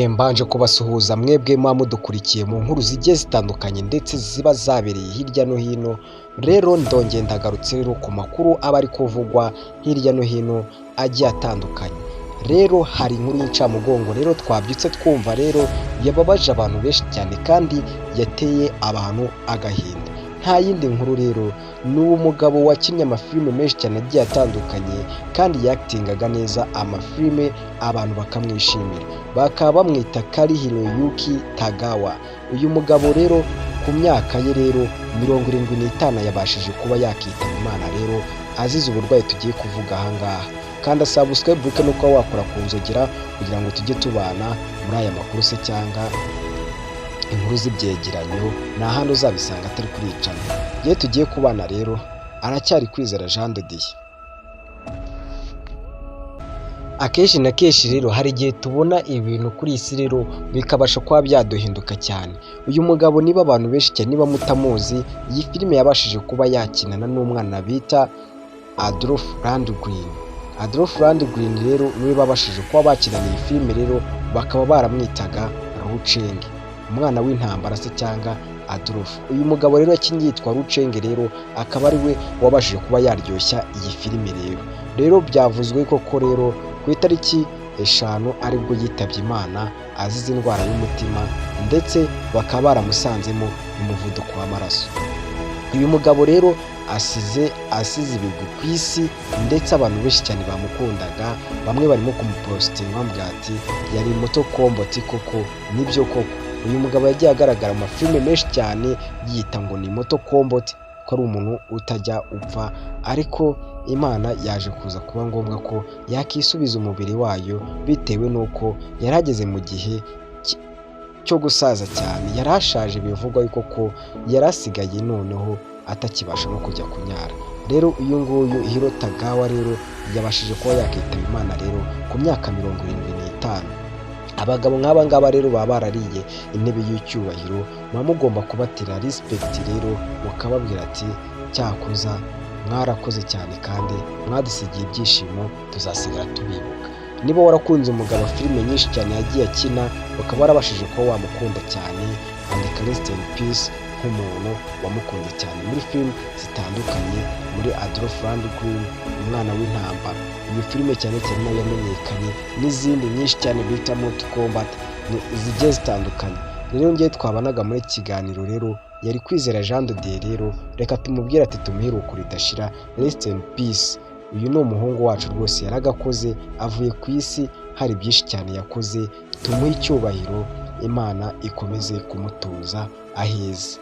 Mbanje kubasuhuza mwebwe muba mudukurikiye mu nkuru zigiye zitandukanye ndetse ziba zabereye hirya no hino. Rero ndongeye ndagarutse rero ku makuru aba ari kuvugwa hirya no hino agiye atandukanye. Rero hari inkuru y'incamugongo rero twabyutse twumva rero yababaje abantu benshi cyane kandi yateye abantu agahinda. Nta yindi nkuru rero ni umugabo wakinnye amafilime menshi cyane agiye atandukanye kandi yakitingaga neza amafilime, abantu bakamwishimira, bakaba bamwita Kari Hiroyuki Tagawa. Uyu mugabo rero ku myaka ye rero 75 yabashije kuba yakitaba Imana rero azize uburwayi tugiye kuvuga aha ngaha. Kanda subscribe no kuba wakora ku nzogera kugira ngo tujye tubana muri aya makuru se cyangwa inkuru z'ibyegeranyo, nta handi uzabisanga atari kuri iyi channel. Iyo tugiye kubana rero aracyari Kwizera Jean de Dieu. Akenshi na kenshi rero hari igihe tubona ibintu kuri iyi si rero bikabasha kuba byaduhinduka cyane. Uyu mugabo niba abantu benshi cyane niba mutamuzi, iyi filime yabashije kuba yakinana n'umwana bita Adolf Lundgren. Adolf Lundgren rero niwe babashije kuba bakinana iyi filime rero, bakaba baramwitaga Rucenge, umwana w'intambara se cyangwa Adolf. Uyu mugabo rero yakinnye yitwa Rucenge rero akaba ari we wabashije kuba yaryoshya iyi filime rero. Rero byavuzwe koko rero ku itariki 5 aribwo yitabye Imana azize indwara y'umutima, ndetse bakaba baramusanzemo umuvuduko w'amaraso. Uyu mugabo rero asize ibigwi ku isi, ndetse abantu benshi cyane bamukundaga, bamwe barimo kumupositinga bamubwira ati yari Mortal Kombat koko, nibyo koko. Uyu mugabo yagiye agaragara mu mafilime menshi cyane yita ngo ni Mortal Kombat, ko ari umuntu utajya upfa, ariko Imana yaje kuza kuba ngombwa ko yakisubiza umubiri wayo bitewe n'uko yari ageze mu gihe cyo gusaza cyane. Yari ashaje bivugwa yuko ko yari asigaye noneho atakibasha no kujya kunyara. Rero uyu nguyu Hiro Tagawa rero yabashije kuba yakitaba Imana rero ku myaka 75. Abagabo nk'aba ngaba rero baba barariye intebe y'icyubahiro, muba mugomba kubatera respect rero mukababwira ati cyakoza mwarakoze cyane kandi mwadusigiye ibyishimo, tuzasigara tubibuka. Niba warakunze umugabo filime nyinshi cyane yagiye akina, ukaba warabashije kuba wamukunda cyane, andika rest in peace nk'umuntu wamukunze cyane muri filime zitandukanye, muri Adolf Lundgren, umwana w'intambara. Iyi filime cyane cyane nayo yamenyekanye n'izindi nyinshi cyane bita Mortal Kombat zigiye zitandukanye. Rero ngewe twabanaga muri iki kiganiro rero yari Kwizera Jean de Dieu rero, reka tumubwire ati tumuhe iruhuko ridashira, rest in peace. Uyu ni umuhungu wacu rwose, yaragakoze, avuye ku isi hari byinshi cyane yakoze, tumuhe icyubahiro, Imana ikomeze kumutuza aheza.